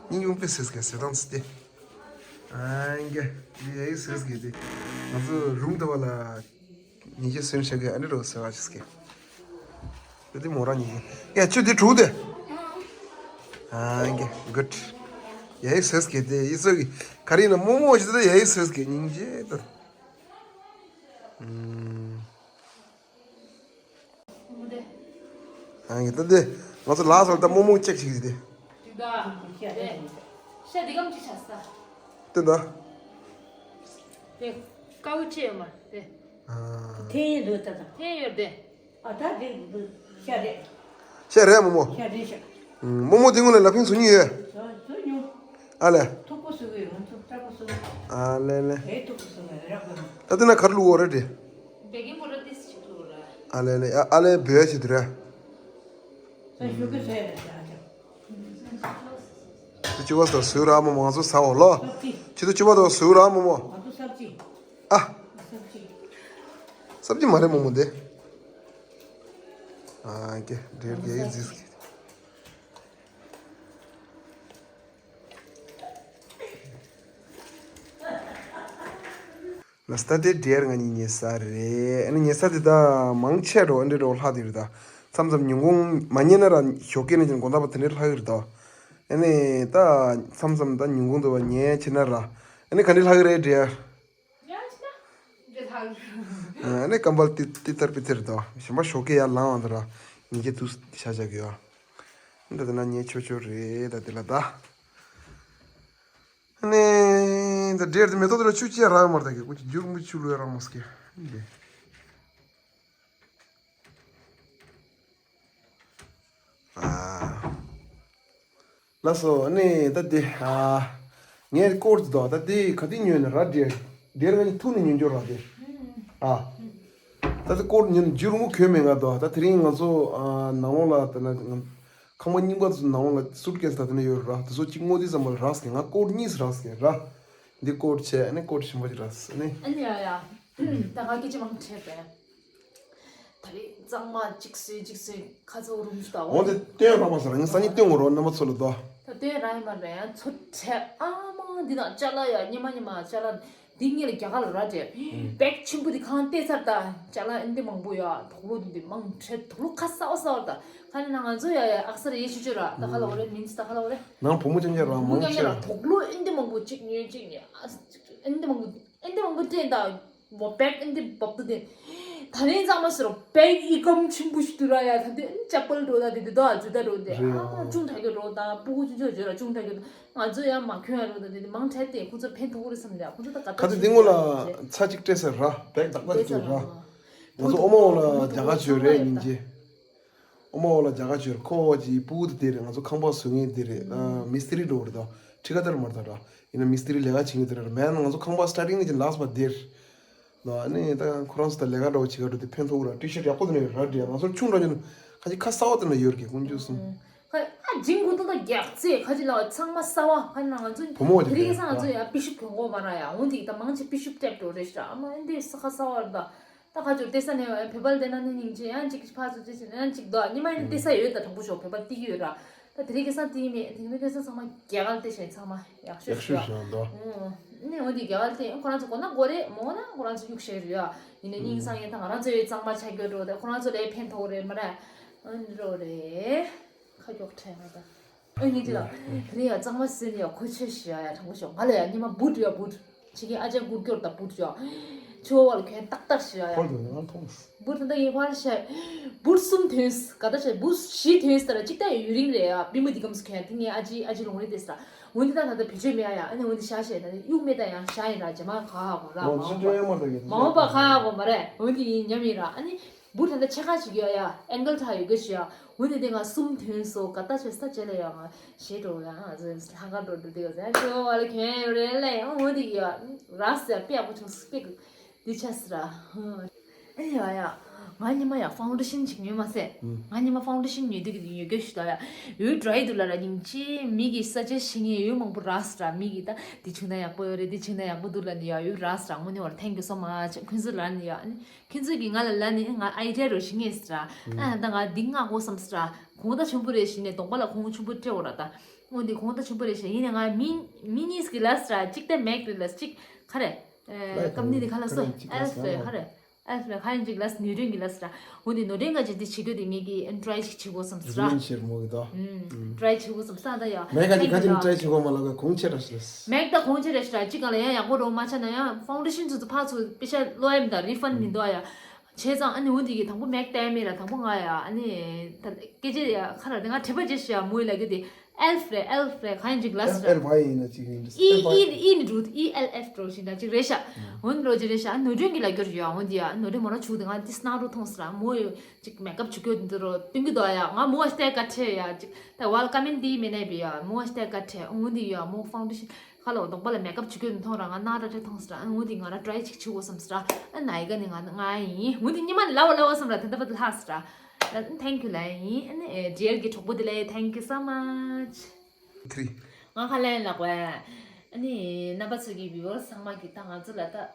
སྙིང་ཡོང་པའི་སེས་ཀྱེ་ཟེར་སྟངས་སུ་སྟེ། ཨ་ཀྱེ། འདི་ཡ་ཡི་སེས་ཀྱེ་འདི། ང་ཚོ་རུམ་དུ་བ་ལ། ཉིན་ཤས་སོན་ཤ་ཀྱེ་ཨ་ནི་རོ་ཟེར་བ་ཞིག་ཀྱེ། འདི་མོ་རང་ཉིན་ཤས། ཡ་ཁྱོད་འདི་དྲུག་དེ། ཨ་ཀྱེ་གུད། ཡ་ཡི་སེས་ཀྱེ་དེ་ཡི་སོ་གི། ག་རེ་ཡིན་ན་རྨོ་མོ་ཞིག་དེ་ཡ་ཡི་སེས་ཀྱེ་སྙིང་རྗེ་དེ། ཨང་། ཨ་ངས་ད་འདི་ང་ཚོ་ལགས་སོ་ད་རྨོ་མོ་ཅེག་ཞིག་ཡིན་ཏེ། འདི་ག་ཤ་འདི་གམ་ཅིག་ཆགས་ས། དེ་ད། དེ་ཀའུ་ཅི་ཡོད་མ་དེ། ཨ། འཐེན་ཡིན་འདུག་ད་ད། འཐེན་ཡོད་དེ། ཨ་ད་འདི་འདི་ཤ་རེད། ཤ་རེད་རྨོ་མོ། ཤ་རེད་ཤ། ཨུམ། རྨོ་མོ་དེ་སྔོན་ལ་ལ་ཕིང་བཟོ་མྱོང་ཡོད། བཟོ་བཟོ་མྱོང་། ཨ་ལས། མཐུག་པོ་བཟོ་གི་ཡོད། ང་ཚོ་སྐྲ་པོ་བཟོ་གི། ཨ་ལས་ལས། དེ་མཐུག་པོ་བཟོ་གི་རག་གི་མ། ད་དེ་ན་ག་རེ་བླུགས་ཡོད་རེད་དེ། བེ་ཀིང་པའུ་ཌར་ཏོག་ཙམ་ཅིག་བླུགས་ར། ཨ་ལས་ལས། ཨ་ལས་བོད་ཡ་ཞིག་དེ་རེད། ས་ཞུ་གི་ཟེར་རེད་ཟེར་ཨ་ཅག་དེ་ཅི་བ་ཟེར་ཟོས་ར་མོ་མང་ཚོ་ཟ་འོ་ལོ། སབ་ཅི། ཁྱེད་ཚོ་ཅི་བ་དང་ཟོས་ར་མོ་མོ། ང་ཚོ་སབ་ཅི། ཨ། སབ་ཅི། སབ་ཅི་མ་རེད་མོ་མོ་འདི། ཨ་ཀྱེ་འདྲེར་རྒྱ་ཡིག་ཟིག་ལ་སྟ་དེ་འདྲེར་ང་གཉིས་ཉལ་ས་རེད། ཨ་ནི་ཉལ་ས་དེ་ད་མང་ཆེ་རོ་ཨ་འདྲེ་རོ་ལྷག་དེ་རེད་ད། མཚམས་མཚམས་ཉིན་གུང་མ་ཉལ་ན་ར་ཞོགས་ཀས་ནས་ཀྱང་དགོང་དག་བར་དེ་འདྲེ་ལྷག་གི་རེད་ད། ཨ་ནི་ད་མཚམས་མཚམས་ད་ཉིན་གུང་དུ་བ་ཉལ་ཕྱིན་ན་ར་ཨ་ནི་ག་འདྲེ་ལྷག་གི་རེད་འདྲེར། ཨ་ནི་ཀམ་པལ་ཏི་ཏི་ཏར་པི་ཏི་རེད་ད། གཞན་པ་ཞོགས་ཀས་ཡར་ལངས་བ་ད་ར་ཉིན་གྱི་དུས་ཤ་ཤ་གི་ཡོད། ཨ་ནི་ད་དེ་ན་ཉལ་ཆོག་ཆོག་རེད་ད་དེ་ལ་ད། ནས་ད་འདྲེར་དེ་མེ་ཏོག་དེ་ལ་ཆུ་ཅི་ཡང་རག་ཡོད་མ་རེད་ད། གི་ཀུ་ཅི་རྒྱུག་མི་ཆུ་ལོས་རག་མ་སྐྱེ་འདི། ཨ། ལགས་སོ་ནས་ད་དེ་ཨ། ངས་སྐོར་དེ་དོ་ད་དེ་ག་དུས་ཉོས་ནས་ར་འདྲེར། འདྲེར་ང་ནི་ཐུག་ནས་ཉོ་འཇོག་ར་དེ། ཨ། ད་དེ་སྐོར་ཉོས་ནས་རྒྱུ་རུ་མོ་གྱོན་མེད་ང་དོ་ད་དེ་རིང་ང་ཚོ་ཨ་ནང་ལོགས་ལ་ད་ན། ཁང་པ་རྙིང་པ་དེ་ཚོ་ནང་ལ་སུཊ་ཀེས་ད་དེ་ནས་ཡོད་ར། དེ་ཚོ་གཅིག་སྔོ་དེ་ཙམ་པ་རག་སྐད། ང་ཀོཊ་གཉིས་རག་སྐད་ར། འདི་ཀོཊ་བྱས་ཨ་ནི་ཀོཊ་ཞིམ་པོ་ཅིག་རག་ཨ་ནི། ཨ་ནི་ཡ་ཡ། ད་ང་སྐད་ཆ་མང་དྲགས་པས། ད་རེས་གཙང་མ་གཅིག་བཟོས་གཅིག་བཟོས་ཁ་ཚ་རུམ་ཞིག་ད་འོ། འོ་དེ་སྟོན་རག་མ་ཟེར་ང་སང་ཉིན་སྟོན་དགོས་རོགས་རྣམ་པ་ཚོ་ལ་དོ། ད་སྟོན་རག་ཡིན་མ་རེད། ཡང་ཚོ་དྲགས་ཨ་མ། འདི་དང་ཅ་ལག་ཡ་སྙེ་མ་སྙེ་མ་ཅ་ལག་འདི་ངེད་ལ་རྒྱ་གར་ལ་ར་འདྲེ། བེག་ཆེན་པོ་འདི་གང་བལྟས་ཚར་ད། ཅ་ལག་ཨེ་འདི་མང་པོ་ཡོད། དུག་ལོག་འདི་མང་དྲགས། དུག་ལོག་ཁ་གསར་པ་གསར་པ་ད། ཁ་ནས་ན་ང་ཚོ་ཡ་ཡ་ཨག་སར་ཡེ་ཤུ་ཅོ་ར་ད་ཁ་ལ་འོ་རེ་མིན་ད་ཁ་ལ་འོ་རེ། ནང་བུ་མོ་ཅན་ཅན་ར་བུ་མོ་མང་ཅན་ཅན་ཆེ་ར། དུག་ལོག་ཨེ་འདི་མང་པོ་གཅིག་ཉོས་གཅིག་ཉོས་ཨ་ཨེ་འདི་མང་པོ་ཨེ་འདི་མང་པོ་སྤྲད་ད། མོ་བེག་ཨེ་འདི་བབ་ཏུ་དེ། ད་ནས་གཙང་མ་ཟེར་རོ་བེག་ཨི་ཀམ་ཆེན་པོ་ཞིག་ཏུ་ར་ཡ། ད་དེ་ཨེ་ཅ་པལ་འགྲོ་ད་དེ་དེ་དོ་ཨ་ཇུ་ད་འགྲོ་དེ། རེད་ཨ་ཨ། ཅུང་དྲག་གི་འགྲོ་ད་སྤུ་གུ་ཆུང་ཆུང་ཅོ་ར་ཅུང་དྲག་གི་འགྲོ། ང་ཚོ་ཡང་མ་ཁྱོད་ཡང་རོ་ད་དེ་མང་དྲགས་ཏེ་ཁོ་ཚོ་ཕན་ཐོགས་རེད་བསམ་ལ་ཁོ་ཚོ་ད་ག་ད་ཁ་ཚོད་འདི་ངོ་ལ་ཚ་གཅིག་སྤྲད་ཟེར་ར་བེག་དག་པ་ཞིག་ཏུ་ར། ང་ཚོ་ཨོ་མ་འོ་ལ་རྒྱ་གར་བྱོས་རེད་ཉིན་གྱི། ཨོ་མ་འོ་ལ་རྒྱ་གར་བྱོས་རེད། ཁོ་བ་ཅི་སྤུ་གུ་དེ་དེ་རེད། ང་ཚོ་ཁང་པ་བཟོ་མཁན་དེ་རེད། ཨ་མིས་ཏི་རི་འགྲོ་རེད་དོ། ཁྲི་ཀ་ཏར་མ་རེད་ད་ར། ཡིན་ན་མིས་ཏི་རི་ལས་ཀ་བྱེད་མཁན་དེ་རེད། མེད་ན་ང་ཚོ་ཁང་པ་སི་ཊར་ཊིང་ནས་ཀྱི་ལགས་པ་དེར། ལོ་ཨ་ནི་ད་ཁོ་རང་ཚོ་ད་ལས་ཀ་འགྲོ་བྱེད་ག་འགྲོ་དེ་ཕན་ཐོགས་ར། ཊི་ཤར་ཊི་ཡག་པོ་དེ་ནས་ར་འདྲེ་ང་ཚོར་ཆུང་འདྲ་ཉོ་ན་ཁ་ཅིག་ཁ་གསར་པ་དེ་ན་ཡོད་རྒྱུ་ཀུན་སྤྱོད་གསུམ། ཁ་ཨ་ཇིང་གུ་ཏོ་ད་རྒྱག་ཚེ་ཁ་ཅིག་ལ་ཚང་མ་གསར་པ་ཁ་ན་ང་ཚོ་བུ་མོ་དེ་དེ་རིང་དེ་སང་ང་ཚོ་ཡ་པི་ཤུབ་གྱོན་གོ་མ་ར་ཡ། འོན་ཏེ་ད་མང་ཆེ་པི་ཤུབ་སྤྲད་འགྲོ་རེད་ཤག་ཨ་མ་ཨེ་འདི་ས་ཁ་གསར་པ་ར་ད། ད་ཁ་ཅིག་བལྟས་ས་ནས་བལ་བལ་དེ་ན་ནི་སྙིང་རྗེ་ཡང་ཅིག་ཕར་ཚུར་བལྟས་ས་ནས་ཡང་ཅིག་འདུག་ཉི་མ་ཡིན་ན་བལྟས་ས་ཡོད་ད་དྲང་པོ་ཞོག་བལ་བལ་བལྟས་ཀྱི་ཡོད་ར། ད་དེ་རིང་ཁ་སང་དེ་མེད། དེ་རིང་ཁ་སང་ཚང་མ་རྒྱ་གར་དེ་བཞིན་ཚང་མ་ཡག་ཤོས་ཡག་ཤོས་ཤོག་ཤོག་འདུག་ཨུ། ནི་འོ་དེ་རྒྱ་གར་དེ་ཁོ་རང་ཚོ་གོ་ན་གོ་རེད། མོ་ན་ཁོ་རང་ཚོ་གཡུག་བཞག་རེད་ཡ། ཡིན་ནའི་སྙིང་སང་ཡིན་ད་ང་རང་ཚོ་ཡི་གཙང་མ་ཆགས་རྒྱུ་འགྲོ་དེ་ཁོ་རང་ཚོ་ལས་ཕན་ཐོགས་རེད་མ་རེད། ཨ་ནི་རོ་རེད། ཁ་ཀྱོག་ཁྲེ་མ་ད། ཨ་ནི་དེ་ལ་དེ་རིང་ཡ་གཙང་མ་ཟིན་ཡ་ཁོ་ཆེ་ཞིག་ཡ་ཡ་དྲང་པོ་ཤོག་ང་ལ་ཡ་ཉི་མ་བུ་ཏུ་ཡ་བུ་ཏུ། ཆེ་གེ་ཨ་ཅག་གུར་སྐྱོར་དང་བུར་ཅོ། ཆོ་བར་གྱོན་ཏག་ཏག་ཞུ་ཡ། ཧོལ་དུ་ཡང་ཐོངས། བུར་དུ་ད་ཡིན་ཧོལ་ཤ། བུར་གསུམ་ཐོན་ག་ད་ཤ་བུར་བཞི་ཐོན་ས་ར་གཅིག་ད་ཡུ་རིང་རེད་ཡ། པི་མ་འདི་གམ་སུ་ཁྱོད་དེ་ངའི་ཨ་ཅི་ཨ་ཅི་ལོང་རེད་དེ་ས་ར། འོན་ཏེ་ད་ད་ད་བེད་སྤྱོད་མེད་ཡ་ཡ། ཨ་ནི་འོན་ཏེ་ཤ་ཤ་ད་ནི་གཡུག་མེད་ད་ཡང་ཤ་ཡིན་ར་ཇེ་མ་ག་ཧ་གོ་ར་མ་འོ་ཅི་ཅོ་ཡ་མ་ད་གི་མ་འོ་པ་ག་ཧ་གོ་མ་རེད། འོན་ཏེ་ཡིན་ཉམས་ཡིན་ར། ཨ་ནི་བུར་ད་ད་ཆེ་ཁ་ཞིག་ཡོད་ཡ། ཨེང་གལ་ཁྲ་ཡོད་གི་ཤ་ཡ། འོན་ཏེ་དེ་ང་གསུམ་ཐོན་སོ་ག་ད་ཤ་ས་ཇེ་ལ་ཡ་ང་ཞེ་འགྲོ་ཡ་ང་ལྷ་ཁ་འགྲོ་འགྲོ་དེ་ག་ཟེར་ཅོ་བ་ལ་ཁྱོད་ཡོད་རེད་ལེ། འོན་ཏེ་ཡ་ར་ཟེར་པེ་ཡག་པོ་བྱུང་སྤེ་གི། འདི་ཆ་སི་ར། ཨེ་ཡ་ཡ། ང་ཉི་མ་ཡ་ཕའུན་ཌེ་ཤན་ཅིག་ཉོས་མ་ཟད། ང་ཉི་མ་ཕའུན་ཌེ་ཤན་ཉོས་དུས་ཀྱི་ཉོས་གོ་ཞུ་ད་ཡ། ཡོད་ཌ་རའི་འདུག་ལ་ར་སྙིང་རྗེ་མི་གི་ས་ཆ་ཤི་ངེ་ཡོད་མང་པོ་རག་སི་ར། མི་གི་ད་འདི་བྱུང་ན་ཡག་པོ་ཡོད་རེད། འདི་བྱུང་ན་ཡག་པོ་འདུག་ལ་ནི་ཡ་ཡོད་རག་སི་ར། དངོས་གནས་བར་thank you so much ཁོང་ཚོ་ལ་ནི་ཡ། ཁྱེད་ཚོས་ཀྱིས་ང་ལ་ལབ་ནས་ང་ཨའི་ཌི་ཡ་རོ་ཞིག་རྙེད་སི་ར། ཨ་ད་ང་འདི་མངགས་དགོས་བསམ་སི་ར། གོང་ད་ཆེན་པོ་རེད་ཞིག་ནས་གདོང་པ་ལ་གོང་ཆེན་པོ་སྤྲད་འོ་ར་ད། འོ་འདི་གོང་ད་ཆེན་པོ་རེད་ཞིག་ཡིན་ནས་ང་མི་མི་གཉིས་ཀྱི་ལབ་སི་ར། གཅིག་ད་མེག་རེད་ལབ་གཅིག་ག་རེ། ཀམ་ནི་དེ་ག་ལ་སོ་ཨེལ་ཕ་རེད་ག་རེ། ཨེལ་ཕ་རེད་ག་ཡིན་ཅིག་ལབ་སི་ནུས་ཀྲེན་གྱི་ལབ་སི་ར། འོ་འདི་ནུས་ཀྲེན་ག་ཅིག་འདི་བྱེད་རྒྱུ་དེ་ངེད་ཀྱི་ཨན་ཊ་རའི་ཅིག་བྱེད་དགོས་བསམ་སི་ར། རིམ་ཤེར་མོ་གི་ད། ཨུམ། ཊ་རའི་བྱེད་དགོས་བསམ་སི་ར་ད་ཡ། མེག་ག་ཅིག་ག་ཅིག་ཊ་རའི་བྱེད་དགོས་མ་ལ་ག་གོང་ཆེ་ར་ཞིག་ལབ་སི། མེག་ད་གོང་ཆེ་ར་ཞིག་ར་གཅིག་ག་ལ་ཡང་ཡག་པོ་རོ་མ་ཆ་ན་ཡང་ཕའུན་ཌེ་ཤན་ཚོ་ཚོ་ཕར་ཚུར་པེ་ཤ་ལོ་ཡ་མི་ད་རི་ཕན་མི་འདུག་ཡ། བྱས་ཙང་ཨ་ནི་འོ་འདི་གི་དང་པོ་མེག་བལྟས་མེད་ར། དང་པོ་ང་ཡ་ཨ་ནི་ད་སྐད་ཆ་ཡ་ཁ་ར་དེ་ང་དྲི་བ་བྱེད་ཤི་ཡ་མོ་ཡི་ལ་གི་དེ་ཨེལ་ཕ་རེད་ཨེལ་ཕ་རེད་ག་ཡིན་ཅིག་ལབ་སི་ར། ཨེལ་ཕ་ཡིན་ན་ཅིག་ཡིན་ཨི་ཨི་ཨི་ནི་འགྲོ་ཨི་ཨེལ་ཨེཕ་འགྲོ་ཞིག་ད་ཅིག་རེད་ཤག་འོ་ནི་རོ་ཅིག་རེད་ཤག་ནོར་སྒྲོན་གི་ལ་གྱུར་ཡོད་འོ་འདི་ཡ། ནོར་སྒྲོན་མོ་ར་ཆུ་དེ་ང་དེ་སྣང་རུ་མཐོང་སི་ར། མོ་ཡོད་ཅིག་མེག་ཨབ་བྱེད་གོ་འདི་རོ་སྟོན་གི་འདུག་ཡ། ང་མོ་བ་སྟེ་ག་ཁྲེ་ཡ་ཅིག་ད་ཝལ་ཀམ་མེན་འདི་མེད་ནས་བི་ཡ་མོ་བ་སྟེ་ག་ཁྲེ་འོ་འདི་ཡ། མོ་ཕའུན་ཌེ་ཤན་ཁ་ལོ་གདོང་པ་ལ་མེག་ཨབ་བྱེད་གོ་འདི་མཐོང་ར་ང་སྣང་ར་ཁྲེ་མཐོང་སི་ར། འོ་འདི་ང་ར་ཊ་རའི་ཅིག་བྱེད་དགོས་བསམ་སི་ར། ཨ་ནའི་ག་ནི་ང་ང་ཡིན་འོ་འདི་ཉི་མ་ནི་ལ་བ་ལ་བ་བསམ་ར་དེ་འདྲ་བ་དེ་ལྷག་སི་ར། ཨ་ཐེང་ཁྱུ་ལ་ཡིན། ཨ་ནི་ཨེ་ཌི་ཨེལ་གི་གྲོགས་པོ་དེ་ལ་thank you so much. ཐི་རི། ང་ཁ་ལན་ལགས་པས། ཨ་ནི་རྣམ་པ་ཚོ་གི་བི་ཝར་ཚང་མ་གི་ད་ང་ཚོ་ལ་ད་ཨ་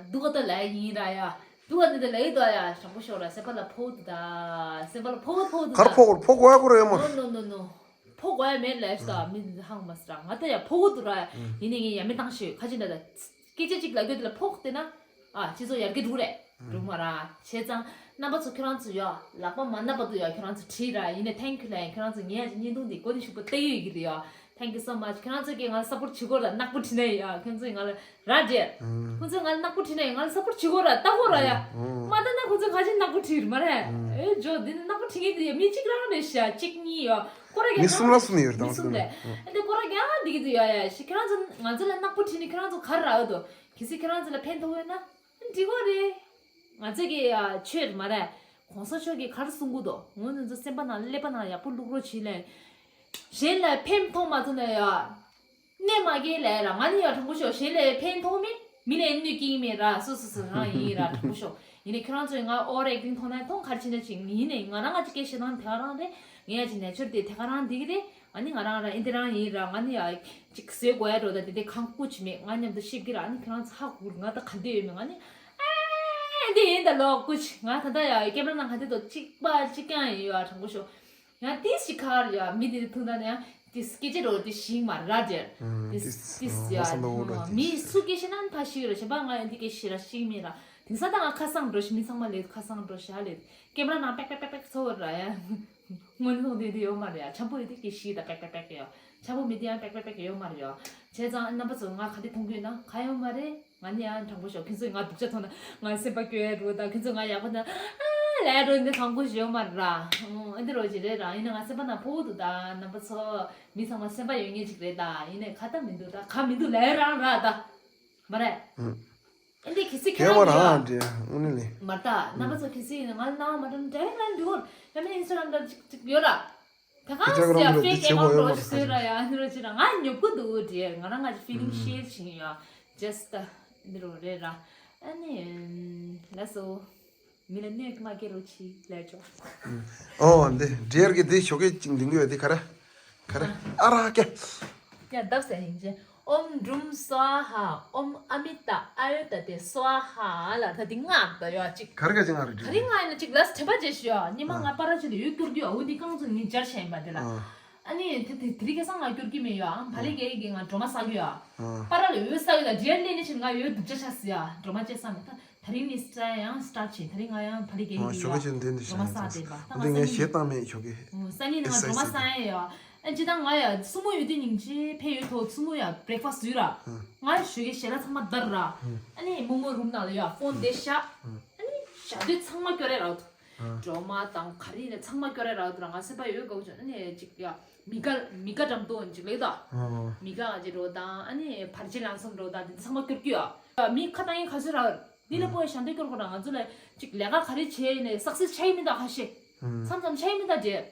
སྡུག་ག་ད་ལ་ཡིན་ར་ཡ། སྡུག་ག་ད་ད་ལ་ཡི་དོ་ཡ་དྲང་པོ་ཤོག་ར་སེམས་པ་ལ་ཕོག་ཏུ་ད། སེམས་པ་ལ་ཕོག་ཕོག་ཏུ་གར་ད། ཕོག་གར་ཕོག་གོ་ཡ་གོ་ར་ཡ་མ། ནོ་ནོ་ནོ་ནོ། ཕོག་གོ་ཡ་མེད་ལས་ད་མི་འདི་ཧང་མ་སི་ར་ང་ད་ཡ་ཕོག་གོ་ཏུ་ར་ཡ། ཡིན་ནི་ངས་ཡ་མི་བཏང་ཤོད་ཁ་ཅིག་ད་ད། སྐད་ཆ་གཅིག་ལབ་རྒྱུ་དེ་ལ་ཕོག་བསྡད་ན། ཨ། སྤྱི་ཚོགས་ཡར་རྒྱས་འགྲོ་གི་རེད། ཨང་། འགྲོ་གི་མ་རེད། བྱས་ཙང་རྣམ་པ་ཚོ་ཁྱོད་རང་ཚོ་ཡ་ལག་པ་མ་ན་བར་དུ་ཡ་ཁྱོད་རང་ཚོ་བྲིས་ར། ཡིན་ནའི་ཐེང་ཁྱུ་ལབ་ཡ། ཁྱོད་རང་ཚོ་ངས་ཡ་ཅིག་བརྙན་ཐུང་འདི་གོ་དེ་ཤུགས་པོ་ལྟ་གི་ཡོད་ཀྱི་རེད་ཡ། Thank you so much. ཁྱོད་རང་ཚོ་གིས་ང་ལ་སཔོར་ཊི་བྱེད་དགོས་ར། ནག་པོ་བྲིས་ན་ཡ་ཁྱོད་ཚོས་ང་ལ་ར་འདྲེ། ཨང་། ཁོང་ཚོས་ང་ལ་ནག་པོ་བྲིས་ན་ཡ་ང་ལ་སཔོར་ཊི་བྱེད་དགོས་ར། ལྟ་དགོས་ར་ཡ། ཨང་། མ་ལྟ་ན་ཁོང་ཚོས་ག་ཅིག་ནག་པོ་བྲིས་རེད་མ་རེད། ཨང་། ཨེ་ཇོ་འདི་ནི་ནག་པོ་བྲིས་ངེས་དེ་ཡ་མི་གཅིག་རང་རེད་ཤག་གཅིག་གཉིས་ཡ། སྐོར་ར་རྒྱག་མི་གསུམ་ལ་གསུམ་ཡོད་རེད། མི་གསུམ་རེད། ཨང་། ཨེ་འདི་སྐོར་ར་རྒྱག་འདི་གི་དུ་ཡ་ཡ་ཤི། ཁྱོད་རང་ཚོ་ང་ཚོ་ལ་ནག་པོ་བྲིས་ནི་ཁྱོད་རང་ཚོ་ག་རེ་རག་འོས་དོ། གལ་སྲིད་ཁྱོད་རང་ཚོ་ལ་ཕན་ཐོགས་ཡོད་ན་འགྲིག་གོ་རེད། ང་ཚོ་གི་ཡ་ཆོས་རེད་མ་རེད། གོང་ས་མཆོག་གིས་ག་རེ་གསུང་གི་འདུག་ངོ་ནི་ཚོ་སེམས་པ་ནང་ཀླད་པ་ནང་ཡག་པོ་བླུག་རོགས་བྱེད་ལེ། གཞན་ལ་ཕན་ཐོགས་མ་ཐུབ་ན་ཡ། གནོད་མ་སྐྱེལ་ལེ་ར། ང་ནི་ཡ་དྲང་པོ་ཤོག་གཞན་ལ་ཕན་ཐོགས་མེད། མི་ལ་གནོད་སྐྱེལ་མེད་ར། སོ་སོ་སོ་རང་ཡིན་ར། དྲང་པོ་ཤོག་ཡིན་ནའི་ཁྱོད་རང་ཚོས་ང་ཨོ་རེག་ཏིང་མཐོང་ན་མཐོང་། ག་རེ་བྱེད་ན་བྱེད། ཡིན་ནའི་ང་རང་ང་ཅིག་སྐད་བཤད་སྟངས་དེ་ག་རང་རེད། ངས་ཡ་ཅིག་ནེ་ཅར་དེ་དེ་ག་རང་འདི་གི་རེད། ཨ་ནི་ང་རང་རང་ཨེ་འདི་རང་ཡིན་ར། ང་ནི་ཡ་ཅིག་བཟོས་དགོས་ཡ་འགྲོ་ད་དེ་དེ་གང་སྐུ་བྱེད་མེད། ང་མཉམ་དུ་ཤེབ་གི་ར། ཨ་ནི་ཁྱོད་རང་ཚོ་ཧ་གོ་གི་རེད། ང་ད་ག་འདི་ཡོད་མེད། ང་ནི་ཨེ་འདི་ཡིན་ད་ལོ་སྐུ་བྱེད། ང་ད་ད་ཡ་ཀེམ་ར་ནང་ག་འདི་དོ་གཅིག་པ་གཅིག་རྐྱང་ཡིན་ཡ། དྲང་པོ་ཤོག་ཡང་ཏིས་ཞིག་ཁར་ཡ་མི་དེ་ཐུག་ད་ནས་ཡང་ཏིས་སྐད་ཆ་རོ་ཏིས་ཞིག་མ་ར་ཇེར། ཨང་། ཏིས་ཏིས་ཏིས་ཡ་མ་སང་ད་འོ་ར་ཏིས། མི་སུ་སྐད་ཤེས་ན་ཕ་ཞིག་ར། ཞེ་པ་ང་ཡང་འདི་སྐད་ཤེས་ར་ཞིག་མེད་ར། དེང་སང་ད་ང་ཁ་སང་འགྲོ་ཞིག་མི་ཚང་མ་ལས་ཁ་སང་འགྲོ་ཞག་ལས་ཀེམ་ར་ནང་པེག་པེག་པེག་པེག་ཚོ་ར་ཡ། སྔོན་ལྷོང་དེ་དེ་ཡོད་མ་རེད་ཡ། འཆམ་པོ་ཡོད་དེ་སྐད་ཤིག་ད་པེག་པེག་པེག་ཡ། འཆམ་པོ་མི་དེ་ཡང་པེག་པེག་པེག་ཡོད་མ་རེད་ཡ། བྱས་ཙང་རྣམ་པ་ཚོ་ང་ག་དེ་མཐོང་གི་ཡོད་ན་ག་ཡོད་མ་རེད། ང་ནི་ཡང་དྲང་པོ་ཤོག་ཁྱོད་ཚོས་ང་སྡུག་ཅག་མཐོང་ན་ང་སེམས་པ་སྐྱོ་ཡ་རུ་དང་། ཁྱོད་ཚོས་ང་ཡག་པོ་ན་ཨ་ལས་རུ་འདི་གང་དགོས་ཞིག་ཡོད་མ་རེད་ར། ཨུ་ཨ་འདི་རོ་ཅི་རེད་ར། ཡིན་ན་ང་སེམས་པ་ན་ཕོ་བོ་འདུག་ད་རྣམ་པ་ཚོ་མི་ཚང་མ་སེམས་པ་ཡོད་ངེས་ཅིག་རེད། ད་ཡིན་ནའི་ཁ་ད་མི་འདུག་ད་ཁ་མི་འདུག་ལས་རང་ར་ད་མ་རེད། ཨུ། ཨ་འདི་གལ་སྲིད་ཁྱེད་རང་གིས་ཡ་འདི་དངོས་གནས་ལས། མ་ད་རྣམ་པ་ཚོ་གལ་སྲིད་ཡིན་ན་ང་ལ་ནང་མ་འགྲོ་འདྲ་ཡིན་ན་འདུག་ཡང་མིན་ཨིན་སི་ཊ་གྷ་རམ་འདྲ་ཅིག་ཅིག་ཡོད་ར། ད་ག་ཟེ་ཡ་ཕེག་ཨེ་ཀའུན་ཊི་རོ་ཞིག་བཟོས་ར་ཡ། འདི་རོ་ཅི་ར་ང་ཉོབ་གི་འདུག་དྲིས། ང་རང་ང་ཅིག་ཕི་ལིང་ཤེར་བྱེད་ཡ། ཇ་སི་ཊི་འདི་རོ་རེད་ར། ཨ་ནི་ལགས་སོ། མི་ལ་གནོད་མ་སྐྱེལ་རོགས་གྱིས་ལས་ཆོག་ཨོ་འདི་འདྲེར་གི་འདི་ཞོགས་ཀས་ཅིག་འདིང་གི་ཡོད་དེ་ག་ར། ག་ར་ཨ་ར་ཀྱ། ཀྱ་བརྡབ་ཟེར་ཡིན་ཅེ། ཨོམ་འབྲུམ་སྭཱ་ཧཱ། ཨོམ་ཨ་མི་ཏཱ་ཨ་ཡོ་ད་དེ་སྭཱ་ཧཱ་ལ་ད་དེ་སྔགས་ད་ཡོད་ཅིག་ག་རེ་ག་ཅིག་སྔགས་རེད། ག་རེ་སྔགས་ཡིན་ན་ཅིག་ལས་དྲན་པ་བརྗེད་ཤི་ཡོད། ཉི་མ་ང་པ་ར་ཅི་ལ་ཡོད་སྐྱོར་གི་ཡོད། འོ་འདི་རྐང་ཚོ་ཉིན་སྦྱར་བྱས་ཡིན་པ་དེ་ལ། ཨ་ནི་དེ་དེ་དེ་རིང་ཁ་སང་ང་སྐྱོར་གི་མེད་ཡོད། ཨང་བ་ལི་གའི་གི་ང་སྒྲོལ་མ་བསགས་གི་ཡོད། པ་ར་ལ་འོད་བསགས་གི་ད་འདྲེར་སླེབས་ནས་ཕྱིན་ང་ཡོད་སྡུག་ཅག་ཆགས་སི་ཡ། སྒྲོལ་མ་བཅས་བསགས་མེད་ད། ད་རིང་ནས་སི་ཊར་ཡང་སི་ཊར་བྱས། ད་རིང་ང་ཡང་བ་ལི་གའི་གི་ཡོད་སྒྲོལ་མ་བསགས་བསྡད་པ། ད་ང་སང་ཉིན་ནས་ང་སྒྲོལ་མ་བསགས་ཡ་ཡོད། ཨ་ཅི་ད་ང་ཡ་སུམ་མོ་ཡོད་དུས་སྙིང་རྗེ་ཕན་ཡོད་ཐོག་སུམ་མོ་ཡ་བྷི་རེག་ཕ་སི་ཊི་ཟོས་ར། ང་ཞོགས་ཀས་ཞལ་ལག་ཚང་མ་བརྡར་ར། ཨ་ནི་རྨོ་མོ་རུམ་ནང་ལ་ཡ་ཕོན་དེ་བཞག་ཨ་ནི་ཞག་དུས་ཚང་མ་སྐྱོར་རེ་རག་འདུག་སྒྲོལ་མ་དང་ག་རེ་ནས་ཚང་མ་སྐྱོར་རེ་རག་འདུག་ར། ང་སེམས་པ་ཡོད་དགའ་བོ་བྱུང་། ཨ་ནི་ཅིག་ཡ་མི་དགའ་མི་དགའ་འགྲམ་དུ་ཅིག་ལེགས་ད། མི་དགའ་ང་ཅིག་འགྲོ་དང་ཨ་ནི་བར་ཆད་ལང་སོང་འགྲོ་དང་དེ་ཚང་མ་སྐྱོར་གི་ཡ། མི་ཁ་བཏང་ཡིན་ག་ཚོད་རག་འདི་ལས་པོ་ཞལ་འདེབས་སྐྱོར་དགོས་ར། ང་ཚོ་ལ་ཅིག་ལས་ཀ་ག་རེ་བྱས་ནས་སག་སེ་སི་ཆགས་ཡིན་མིན་ད་ཁ་ཤས། མཚམས་མཚམས་ཆགས་ཡིན་མིན་ད་འདྲེ།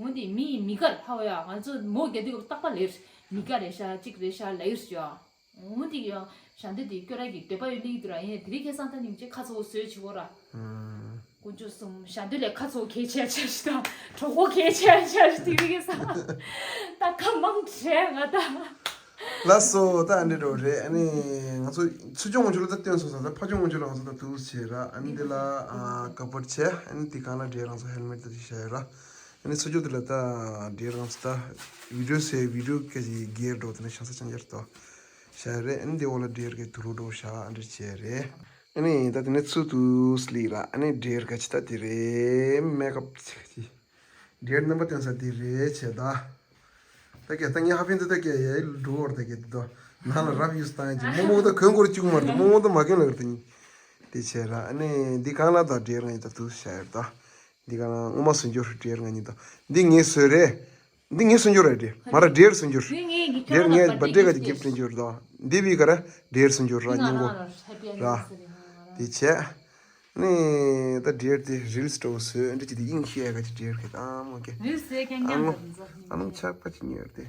འོན་ཏེ་མི་ཡིས་མི་དགར་ཧ་བ་ཡ། ང་ཚོ་མོ་རྒྱ་དུས་རྟག་པ་ལས་མི་དགའ་རེ་ཤ་ཅིག་རེ་ཤ་ལས་ཡོད་ཤ། འོན་ཏེ་ཡ་ཞལ་འདེབས་དེ་སྐྱོར་ར་གི་འདོད་པ་ཡོད་ལིག་དུ་ར། ཡིན་དེ་རིང་ཁ་སང་ད་ཉིན་ཅིག་ཁ་ཚ་བོ་བཟོས་བྱི་བོ་ར། དཀོན་མཆོག་གསུམ་ཞལ་འདེབས་ལས་ཁ་ཚ་བོ་གལ་ཆེ་ཆེ་ཞིག་དང་གྲོགས་པོ་གལ་ཆེ་ཆེ་ཞིག་དེ་རིང་ཁ་སང་ད་ཁ་མང་དྲན་ང་ད། ལགས་སོ། ད་ཨ་འདྲ་འགྲོ་རེད། ཨ་ནི་ང་ཚོ་ཚུར་ཕྱོགས་ངོས་ཕྱོགས་ལ་ད་སྟོན་སོང་ཙང་ད་ཕར་ཕྱོགས་ངོས་ཕྱོགས་ལ་ང་ཚོ་ད་འདུག་བྱས་ར། ཨ་ནི་འདི་ལ་ཨ་ཀ་བར་བྱས། ཨ་ནི་འདི་སྒང་ལ་འདྲེ་རང་ཚོ་ཧེལ་མེད་ད་ཅིག་བཞག་ཡོད་ར། ཨ་ནི་ཚུར་ཕྱོགས་འདི་ལ་ད་འདྲེ་རང་ཚོ་ད་བི་ཌིའོ་བཟོས། བི་ཌིའོ་སྐད་ཅིག་སྒེར་འགྲོ་དེ་ནས་ཤང་ས་ཆང་ཡར་ཏོ་བཞག་རེད། ཨ་ནི་འདི་འོག་ལ་འདྲེ་གི་དུག་ལོག་འགྲོ་བཞག་ཨ་འདྲ་བྱས་རེད། ཨ་ནི་ད་དེ་ནས་ཚུར་དུ་སླེབས་ར། ཨ་ནི་འདྲེ་ག་ཅི་ད་དེ་རེད། མེག་ཨབ་ཅིག་ཅིག་འདྲེར་རྣམ་པ་སྟོན་ས་འདི་རེད་བྱས་ད། ད་གས་ད་ངས་ཧ་ཕན་འདི་ད་གས་ཡའི་འགྲོ་བར་ད་གས་འདི་ད་ནང་ལ་རབ་ཡུས་བཏང་ཡ་ཅིག་རྨོ་མོ་ད་གོན་སྐོར་བཅུག་མ་རེད། རྨོ་མོ་ད་མ་གོན་ལ་གར་ད་ཡིན། དེ་བྱས་ར་ཨ་ནི་འདི་གང་ལ་ད་འདྲེར་ང་ཡིན་ད་དུ་བྱ་ཡར་ད། འདི་གང་ལ་སྔོན་མ་སུན་འབྱོར་འདྲེར་ང་ཡིན་ད། འདི་ངས་བཟོས་རེད། འདི་ངས་སུན་འབྱོར་རེད་འདྲེ་མ་ར་འདྲེར་སུན་འབྱོར། འདི་ངས་འདི་ཁྱོད་འདྲེར་ངས་རང་ལ་བར་ཌེ་ག་ཅིག་གིབ་ཊི་འབྱོར་ད། འདི་བི་ག་ར་འདྲེར་སུན་འབྱོར་ར་སྙིང་གོ་ར། དེ་བྱས། ནི་ད་འདྲེར་དེ་རིལ་སི་འགྲོ་བཟོས་འདྲ་ཅི་དེ་དབྱིངས་ཤེས་ག་ཅི་འདྲེར་གི་དང་མོ་གི། རིལ་སི་ཀྱང་ཨ་ནུ་ཀྱང་ཨ་ནུ་ཆག་པ་ཅི་ཉོས་ཏེ།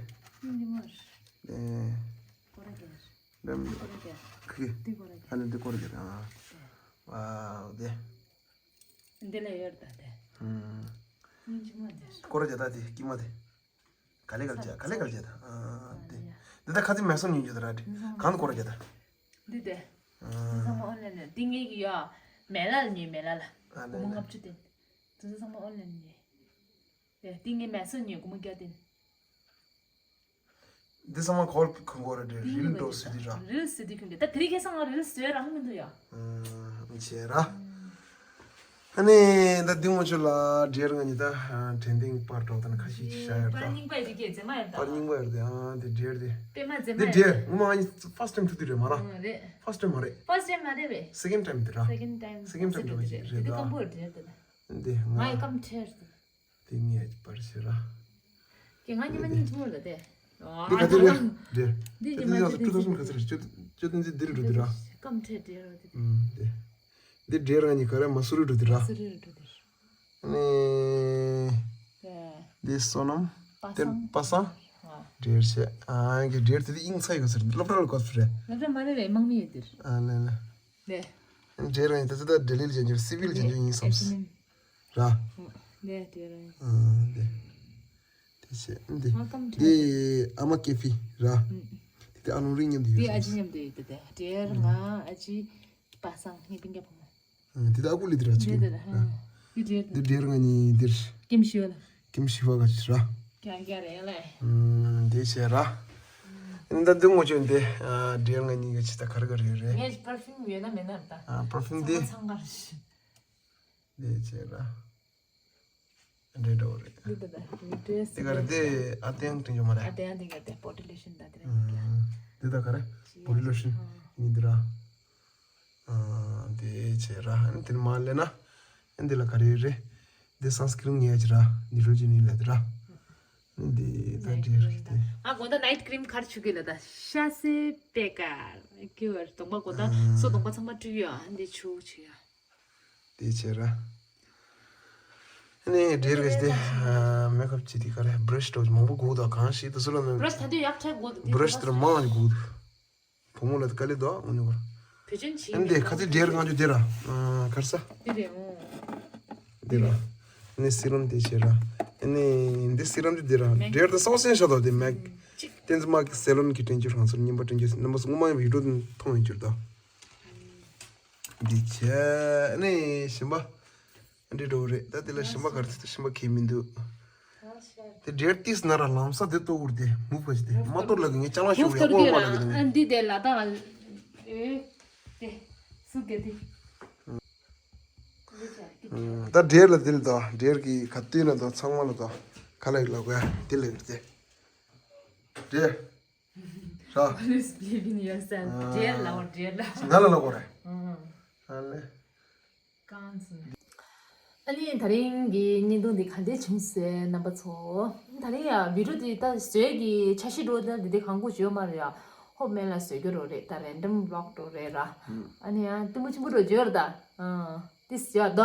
ཨེ། ཀོ་ར་གེར། ལམ་ཀོ་ར་གེར། ཁི་ཁི། འདི་ཀོ་ར་གེར། ཨ་ནུ་འདི་ཀོ་ར་གེར་ཨ། ཨ་དེ། འདི་ལ་ཡོད་ད་དེ། ཧུམ། སྙིང་རྗེ་མོ་དེ། ཀོ་ར་གེར་ད་དེ་ཀི་མ་དེ། ག་ལེ་ག་ལེ་བྱས་ག་ལེ་ག་ལེ་བྱས་ད། ཨ་དེ། འདི་ད་ཁ་ཚིག་མེ་སོང་ཉོས་རྒྱུ་ད་ར་དེ། གང་དུ་ཀོ་ར་གེར་ད། འདི་དེ། ཨ། འདི་ཚང་མ་ཨོན་ལན་ནས་འདི་ངེད་ཀྱི་ཡོད། མེ་ལ་ལ་ཉོས་མེ་ལ་ལ། ཨ་ལེ་སྒོར་མོ་ལེ། ལྔ་བཅུ་བསྟན། འདི་ཚོ་ཚང་མ་ཨོན་ལན་ནས་ཉོས། དེ་འདི་ངས་མེ་སོང་ཉོས་སྒོར་མོ་བརྒྱ་བསྟན། འདི་ཚང་མ་ཁོལ་ཁུང་གོ་ར་འདྲེ་རིལ་འགྲོ་སི་དི་ར། རིལ་སི་དི་ཁུང་གི་ད་དེ་རིང་ཁ་སང་ང་རིལ་སི་ཡོད་རང་མི་འདུག་ཡ། ཨུམ་བྱས་ར། ཨ་ནི་ད་འདི་ངོ་ཆོ་ལ་འདྲེར་ང་གཉིས་ད་དྲན་ཏིང་པར་འགྲོ་དང་ཁ་ཤས་ཅིག་བྱ་ཡོད་པར་ད། རྙིང་པ་ཡི་གེ་རྫས་མ་ཡོད་ད། པར་རྙིང་པ་ཡོད་དེ་ཨ་འདི་འདྲེར་དེ། པད་མ་རྫས་མ་འདི་ཡོད་འདྲེར་ངོ་མ་ང་གཉིས་ཕར་སི་ཊེམ་ཐུག་དུས་རེད་མ་ར། ཨུམ་རེད། ཕར་སི་ཊེམ་མ་རེད། ཕར་སི་ཊེམ་མ་རེད་བས། སེ་ཀེན་ཊེམ་དེ་ར། སེ་ཀེན་ཊེམ་སེ་ཀེན་ཊེམ་འགྲོ་གི་རེད་ད། འདི་སྐམ་པོ་རེད་དེ། འདི་ང་ཡི་སྐམ་ཁྲེར་དེ། དེ་ངས་པར་ཤེས་ར། ཀྱེ་ང་ཉི་མ་གཉིས་ཀྱི་མོ་ལ་དེ། འདི་ག་དུས་རེད་འདྲེ། འདི་ཉི་མ་ཅོ་ཏན་ཅི་ཅོ་ཏན་ཅི་འདིར་འགྲོ་དུས་ར། སྐམ་ཁྲེར་འདྲེ་རོ་དེ། ཨུམ་དེ། འདི་འདྲེ་ར་ང་གཉིས་ཀ་ར་མ་སུ་རུ་འགྲོ་དུས་ར། སུ་རུ་འགྲོ་དུས། ཨ་ནི། དེ། འདི་བསོད་ནམས། པ་དེ་སངས། པ་སངས། ཨ། འདྲེར་བྱས། ཨ་གི་འདྲེར་དེ་དེ་དབྱིངས་ཚ་ཡི་ག་ཟེར་སློབ་གྲྭ་ལ་ག་ཟེར་རེད། སློབ་གྲྭ་མ་རེད་རེད་དམག་མི་ཡོད་དེར། ཨ་ལེ་ལེ། ལེ། འདྲེ་རང་ཡིན་ད་ཚོད་ད་ལྡི་ལིར་བྱེད་རྒྱུ་སི་བིལ་བྱེད་རྒྱུ་ཡིན་བསམས། ར། ལེ་འདྲེ་རང་ཡིན། ཨ་འདི། དེ་བྱས་འདི། ཨ་ཀམ་འདི་ཨ་མ་ཀེ་ཧྥི་ར། དེ་དེ་ཨ་ནུ་རིང་མཉམ་དུ་ཡོད་དེ་ཨ་ཅི་མཉམ་དུ་ཡོད་དེ་དེ་འདྲེ་རང་ཨ་ཅི་པ་སངས་ངའི་སྤུན་ཀྱག་བུ་མོ། དེ་དེ་ཨ་ཀུ་ལི་དེ་ར་ཅི་འདྲེ་ར། དེ་འདྲེ་རང་ཉིད་འདིར། ཀིམ་ཤི་ཝ་ལ། ཀིམ་ཤི་ཝ་ག་ཅི་ར། ཀྱང་ཀྱང་རེད་ལེ། ཨུམ་དེ་བྱས་ར། ཨིན་ད་འདི་ངོ་ཆོད་འདི་འདྲེ་རང་ཉིད་ག་ཅི་ད་ག་རེ་ག་རེ་རེད། ངས་པར་ཕིའུམ་ཡོད་ན་མེད་ན་ད། པར་ཕིའུམ་འདི། ཚང་མ་ཚང་ག་རེ། འདི་བྱས་ར། འདྲེ་འདྲ་བོ་རེད། འདི་ད་ད་འདི་ཌེ་རེས་དེ་ག་རེ་འདི་ཨ་ཏེང་དྲན་ཆོག་མ་རེད། ཨ་ཏེང་དེ་ག་དེ་བོ་ཌི་ལོ་ཤན་ད་དེ་རེད། འདི་ད་ག་རེ་བོ་ཌི་ལོ་ཤན་ཡིན་འདི་ར། དེ་བྱས་ར་ཨ་ནི་དེ་ནི་མ་ལེ་ན། ཨ་ནི་དེ་ལ་ག་རེ་རེད། འདི་སན་སི་ཀི་རིན་ངས་ཅི་ར་ནི་རོ་ཇི་ནི་ལ་དེ་ར། ཨ་ནི་དེ་ད་འདྲེ་རེད་དེ། ཨ་གོ་ད་ནའིཊ་ཀི་རིམ་ག་རེ་བྱུག་གི་ལ་ད་ཤ་སེ་པེ་ཀ་ཀི་བར་གདོང་པ་གོ་ད་སོ་གདོང་པ་ཚང་མ་བཀྲུས་ཡོད་ཨ་ནི་དེ་བྱུག་བྱུག་ཡོད། དེ་བྱས་ར། ཨ་ནི་འདྲེ་རེད་དེ། མེག་ཨབ་བྱེད་དེ་ག་རེ་བྷ་ར་ཤི་འདྲ་བོ་མང་པོ་དགོས་ད་གང་ཞིག་དུ་སུ་ལ་ནི། བྷ་ར་ཤི་ད་དུང་ཡག་ཐག་དགོས་འདུག་བྷ་ར་ཤི་དེར་མང་ལ་དགོས་འདུག་བུ་མོ་ལ་དཀའ་ལས་འདུག་ཨ་ནི་གོ། བེད་སྤྱོད་བྱེད་ཨ་ནི་དེ་ཁ་ཚིག་འདྲེ་ར་ང་ཚོ་དེ་ར། གར་ས། དེ་རེད་འོང་། དེ་ར། ཨ་ནི་སི་རམ་དེ་བྱས་ར། ཨ་ནི་འདི་སི་རམ་དེ་དེ་ར། འདྲེ་ད་སོག་སེན་ཤ་དོ་དེ་མེག། བསྟན་འཛིན་མ་གི་སེ་ལོན་གྱི་དྲན་རྒྱུ་རང་ཚོར་རྙིང་པ་དྲན་རྒྱུ་རྣམ་པ་སྔོན་མ་ཡི་བི་ཌིའོ་དེ་མཐོང་ཡོད་རྒྱུ་རེད་ད། འདི་བྱས་ནས་ཞིམ་པ། འདི་འགྲོ་རེད་ད་དེ་ལ་ཞིམ་པ་གར་ཚིག་ཞིམ་པ་ཁེལ་མི་འདུག་དེ་འདྲེར་ཏིས་ན་ར་ལམ་ས་དེ་ལྟོ་བུར་དེ་མུ་ཕ་ཅི་དེ་མ་གཏོར་ལ་གི་ངས་ཅང་ལ་ཤོར་ཡག་པོ་མ་ལ་གི་དེ་ངས། འདི་དེ་ལ་ད་ཨ་འདི་དེ་སུ་གེ་དེ། ད་འདྲེར་ལ་དེ་ལ་ད་འདྲེར་གི་ག་ལྟོས་ན་ད་ཚང་མ་ལ་ད་ག་ལ་ཡི་ལ་གོ་ཡ་དེ་ལ་ཡིན་དེ། འདྲེ། ར། Police believe in yourself. འདྲེར་ལ་འོ་འདྲེར་ལ། ང་ལ་ལ་གོ་རེད། ཨ་ལེ། གང་སོང་། ཨ་ནི་ད་རིང་གི་བརྙན་ཐུང་འདི་ག་འདྲས་བྱུང་ཟེར་རྣམ་པ་ཚོ། ད་རིང་ཡ་བི་ཌིའོ་འདི་ད་བཟོས་ཀྱི་འཆར་གཞི་འགྲོ་ད་འདི་དེ་གང་གོ་བརྗོད་མ་རེད་ཡ། ཧོབ་མེད་ལ་བཟོས་རྒྱུ་རོ་རེད་ད་རན་ཌམ་བི་ལོག་འགྲོ་རེད་ར། ཨ་ནི་ཡ་ལྟད་མོ་ཆེན་པོ་འགྲོ་བརྗོད་ར་ད། ཏིས་ཡ་ད།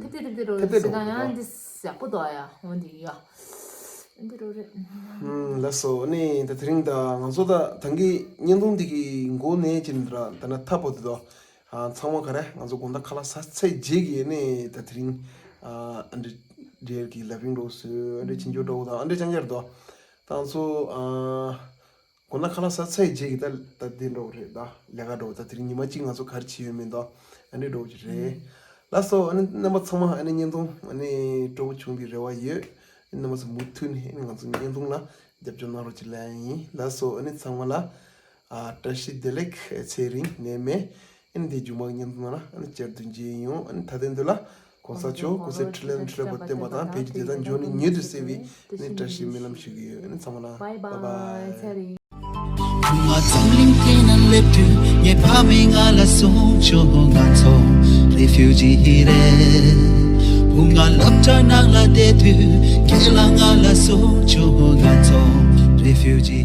ཐེབས་ཏེ་ཐེབས་ཏེ་འགྲོ་རེད་ཟེར་ན་ཡང་འདི་ཡག་པོ་འདུག་ཡ་འོ་འདི་ཡ། འདི་འགྲོ་རེད། ལགས་སོ་ཨ་ནི་ད་དེ་རིང་ད་ང་ཚོ་ད་ད་གིན་བརྙན་ཐུང་འདི་གི་མགོ་ནས་ཅི་འདྲ་ད་ན་ཐབས་པོ་དེ་དོ། ཨ་ཚང་མ་ག་རེ་ང་ཚོ་དགོང་དག་ཁ་ལག་ཟ་ཚར་རྗེས་ཀྱི་ནི་ད་དེ་རིང་ཨ་ཨ་འདྲེ་འདྲེར་གྱི་ལ་ཕིང་འགྲོ་སོད་ཨ་འདྲེ་ཆིན་ཅོ་འགྲོ་དང་ཨ་འདྲེ་ཅང་ཅར་དོ། ད་ང་ཚོ་ཨ་དགོང་དག་ཁ་ལག་ཟ་ཚར་རྗེས་ཀྱི་ད་ད་དེ་འགྲོ་རེད་ད་ལས་ཀ་འགྲོ་ད་དེ་རིང་ཉི་མ་གཅིག་ང་ཚོ་ག་རེ་བྱེད་ཡོད་མེད་དོ་ཨ་འདྲེ་འགྲོ་གི་རེད། ལགས་སོ་ཨ་ནི་རྣམ་པ་ཚང་མ་ཨ་ནི་བརྙན་ཐུང་ཨ་ནི་སྤྲོ་པོ་བྱུང་བའི་རེ་བ་ཡོད། རྣམ་པ་ཚོ་མུ་མཐུད་ནས་ཨ་ནི་ང་ཚོ་བརྙན་ཐུང་ལ་རྒྱབ་སྐྱོར་གནང་རོགས་ཅིག་ལན་ཡིན། ལགས་སོ་ཨ་ནི་ཚང་མ་ལ་ཨ་བཀྲ་ཤིས་བདེ་ལེགས་ཚེ་རིང་ནད་མེད། ཨ་ནི་འདི་མཇུག་མ་བརྙན་ཐུང་ནང་ལ་ཨ་ནི་བསྐྱར་དུ་མཇལ་ཡོང་ཨ་ནི་ད་ལྟའི་འདི་ལ་གོང་ས་མཆོག་སྐུ་ཚེ་ཁྲི་ལན་ཁྲི་ལ་བརྟན་པ་དང་བོད་ཀྱི་བདེན་མཐའ་འབྱུང་གནས་མྱུར་དུ་གསལ་བའི་ཨ་ནི་བཀྲ་ཤིས་སྨོན་ལམ་ཞུ་གི་ཡོད། ཨ་ནི་ཚང་མ་ལ་bye bye། ཚེ་རིང་། བུ་ང་འཛམ་གླིང་སྟེང་ན་སླེབས་དུས་ངའི་ཕ་མས་ང་ལ་གསུངས་བྱུང་ང་ཚོ་refugee རེད། བུ་ང་སློབ་གྲྭ་ནང་ལ་བསྡད་དུས་ཁྱེད་ལ་ང་ལ་གསུངས་བྱུང་ང་ཚོ་refugee